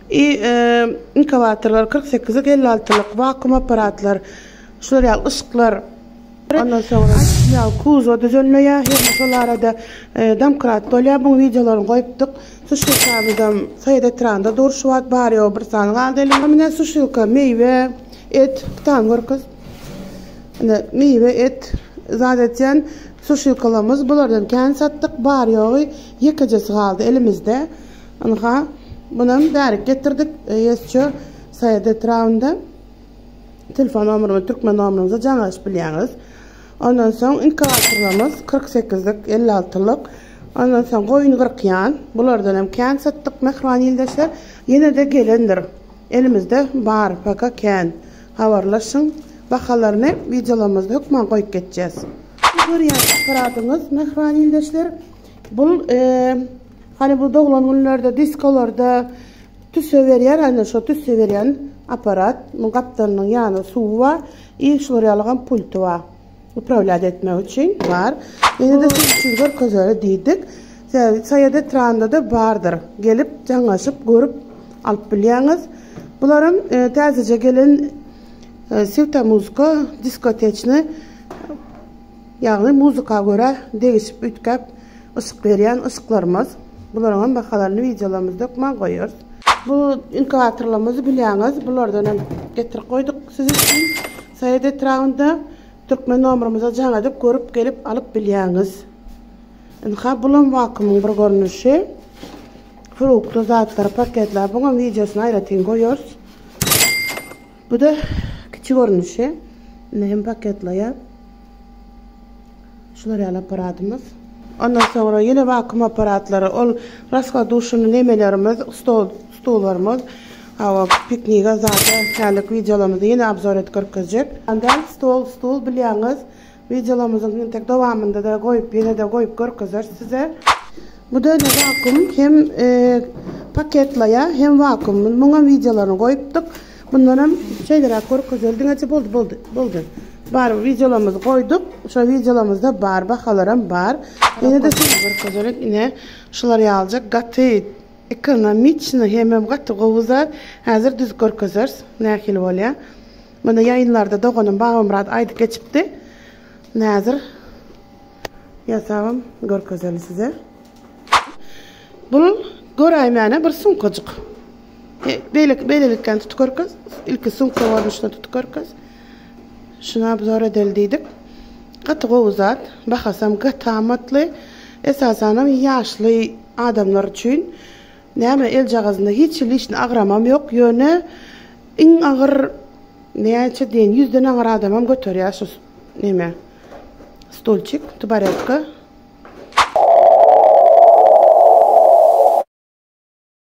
I inkubatorlar 48-lik, 56-lyk, wakuum apparatlar, şular ýaly yşyklar. Ondan soňra ýa kuzow düzenleýär, hem şol arada domkrat bolýar. Buň wideolaryny goýupdyk. Suşilkamyzam Saýat etrabynda dur şu wagt bar ýogy bir sany galdy elimde. Mine suşilka meýwe, et, kitany görkez. Ine miwe, et zat etýän suşilkalarymyz bulardan kän satdyk. Bar ýogy ýekejesi galdy elimizde. Ynha bunam bärik getirdik. Ýesçe Saýat etrabynda. Telefon nomerimiz türkmen nomerimize jaňlaşyp bilýäňiz. Ondan soň inkubatorlarymyz 48-lik, 56-lyk. Ondan soň goýun gyrkýan. Bulardan hem kän satdyk mähriban ildeşler. Ýene-de gelendir. Elimizde bar, paka kän. Habarlaşyň. Bahalaryny wideolarymyzda hökman goýup geçjäs. Bu görýän apparatyňyz mähriban ildeşler. Bul hany bu doglan günlerde, diskolarda Tüsse berýär ana şo tüsse berýän aparat muň gapdalynyň ýanynda suwy bar i şular ýalygam pulty bar uprawlýat etmek üçin bar ýene-de siz üçin görkezeli diýdik sebäbi Saýat etrabynda-da bardyr gelip jaňlaşyp görüp alyp bilýäňiz bularam täzeje gelen sweta muzka diskoteçny ýagny muzyka görä degişip üýtgäp Yşyk berýän yşyklarymyz. Bularyňam bahalaryny wideolarymyzda hökman goýarys. Bu inkubatorlarymyzy bilýäňiz. Bulardan hem getirip goýduk siz üçin. Saýat etrabynda türkmen nomerimize jaň edip görüp gelip alyp bilýäňiz. Ynha bulam wakuumyň bir görnüşi. Frukty zatlary paketläp buňam wideosyny aýratyn goýarys. Bu-da kiçi görnüşi. Indi hem paketleýär. Şular ýaly apparatymyz. Ondan soňra ýene wakuum apparatlary, ol raskladuşyny nemelerimiz, stol, stullarymyz. Hawa, piknige zada hälik wideolarymyzda ýene obzor edip görkezjek. Sandal, stol, stul bilýäňiz. Wideolarymyzyň entek dowamynda-da goýup, ýene-de goýup görkezeris size. Bu-da ine wakuum hem paketlaýar, hem wakuum. Muňam wideolaryny goýupdyk. Bundanam şeýleräk görkezeli diňeje boldy, boldy, boldy. Bar wideolarymyzy goýduk. Şo wideolarymyzda bar, bahalaram bar. Ýene-de size görkezelik ine şular ýalyjak gaty ekonomiçny hemem gaty gowy zat. Häzir düzüp görkezeris nähili bolýar. Muny ýaýynlarda doganym Babamyrat aýdyp geçipdi. Ine häzir ýasabam görkezeli size. Bul göräýmäne bir sumkajyk. Beýleki beýlelikden tutup görkez. Ilki sumka görnüşinde tutup görkez. Şuny obzor edeli diýdik. Gaty gowy zat. Bahasam gaty amatly. Esasanam ýaşly adamlar üçin. Näme eljagazynda hiç hili lişni agramam ýok. Ýöne iň agyr näçe diýen ýüzden agyr adamam göterýär şu neme stulçik, tubaretka.